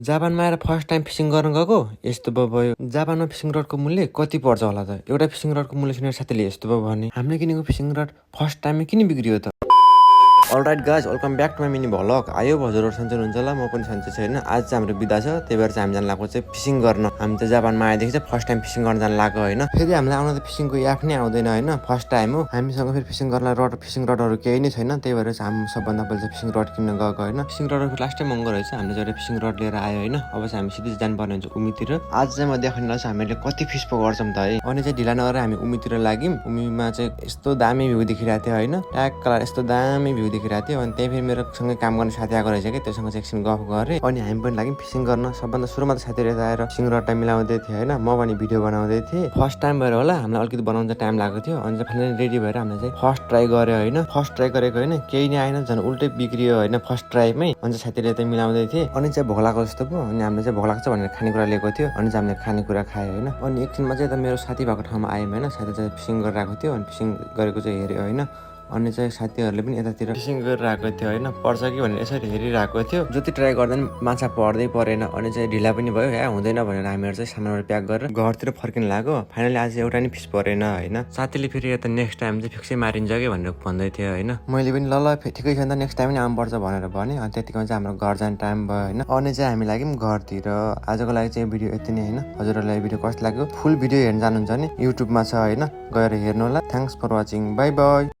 जापानमा आएर first time fishing गर्न गएको यस्तो भयो। जापानमा फिसिङ रडको मूल्य कति पर्छ होला त? एउटा फिसिङ रडको मूल्य सुनेर साथीले यस्तो भयो भने हामीले किनेको फिसिङ रड फर्स्ट टाइममै किन बिग्रियो त? Alright guys, welcome back to my mini vlog. आयो हजुरहरू सन्चै हुनुहुन्छ होला, म पनि सन्चै छैन। आज चाहिँ हाम्रो बिदा छ, त्यही भएर चाहिँ हामी जान लागेको चाहिँ फिसिङ गर्न। हामी चाहिँ जापानमा आएदेखि चाहिँ फर्स्ट टाइम फिसिङ गर्न जान लागेको होइन। फेरि हामीलाई आउन त फिसिङको याफ नै आउँदैन होइन, फर्स्ट टाइम हो। हामीसँग फेरि फिसिङ गर्न फिसिङ रडहरू केही नै छैन, त्यही भएर चाहिँ हामी सबभन्दा पहिला चाहिँ फिसिङ रड किन्न गएको होइन। फिसिङ रडहरू लास्टै महँगो रहेछ, हामीले चाहिँ एउटा फिसिङ रड लिएर आयो होइन। अब चाहिँ हामी सिधै जानुपर्ने हुन्छ उमीतिर। आज चाहिँ म देखाउन चाहिँ हामीले कति फिस पो गर्छौँ त है। अनि चाहिँ ढिला नगरेर हामी उमीतिर लाग्यौँ। उमीमा चाहिँ यस्तो दामी भ्यू देखिरहेको थियो होइन, ट्याक्क यस्तो दामी भ्यू देखिरहेको थियो। अनि त्यही फेरि मेरो सँगै काम गर्ने साथी आएको रहेछ कि, त्योसँग चाहिँ एकछिन गफ गरेँ। अनि हामी पनि लाग्यौँ फिसिङ गर्न। सबभन्दा सुरुमा त साथीहरू यता आएर फिसिङ रड टाइम मिलाउँदै थिएँ होइन, म पनि भिडियो बनाउँदै थिएँ। फर्स्ट टाइम भएर होला हामीलाई अलिकति बनाउन चाहिँ टाइम लागेको थियो। अनि चाहिँ फाइनली रेडी भएर हामीले चाहिँ फर्स्ट ट्राई गऱ्यो होइन। फर्स्ट ट्राई गरेको होइन, केही नै आएन, झन् उल्टै बिग्रियो होइन फर्स्ट ट्राईमै। अनि चाहिँ साथीले चाहिँ मिलाउँदै थिएँ। अनि चाहिँ भोक लागेको जस्तो पो, अनि हामीले चाहिँ भोक लाग्छ भनेर खानेकुरा लिएको थियो। अनि चाहिँ हामीले खानेकुरा खायो होइन। अनि एकछिनमा चाहिँ मेरो साथी भएको ठाउँमा आयौँ होइन। साथी चाहिँ फिसिङ गरिरहेको थियो, अनि फिसिङ गरेको चाहिँ हेऱ्यो होइन। अनि चाहिँ साथीहरूले पनि यतातिर फिसिङ गरिरहेको थियो होइन, पर्छ कि भनेर यसरी हेरिरहेको थियो। जति ट्राई गर्दा पनि माछा पर्दै परेन। अनि चाहिँ ढिला पनि भयो, या हुँदैन भनेर हामीहरू चाहिँ सामानहरू प्याक गरेर घरतिर फर्किन लाग्यो। फाइनली आज एउटा नि फिस परेन होइन। साथीले फेरि यता नेक्स्ट टाइम चाहिँ फिक्सै मारिन्छ कि भनेर भन्दै थियो होइन। मैले पनि ल ठिकै छ नि त, नेक्स्ट टाइम पनि आउनुपर्छ भनेर भने। अनि त्यतिकमा चाहिँ हाम्रो घर जाने टाइम भयो होइन। अनि चाहिँ हामी लाग्यौँ घरतिर। आजको लागि चाहिँ भिडियो यति नै होइन। हजुरहरूलाई भिडियो कस्तो लाग्यो? फुल भिडियो हेर्न जानुहुन्छ भने युट्युबमा छ होइन, गएर हेर्नु होला। Thanks for watching, bye by.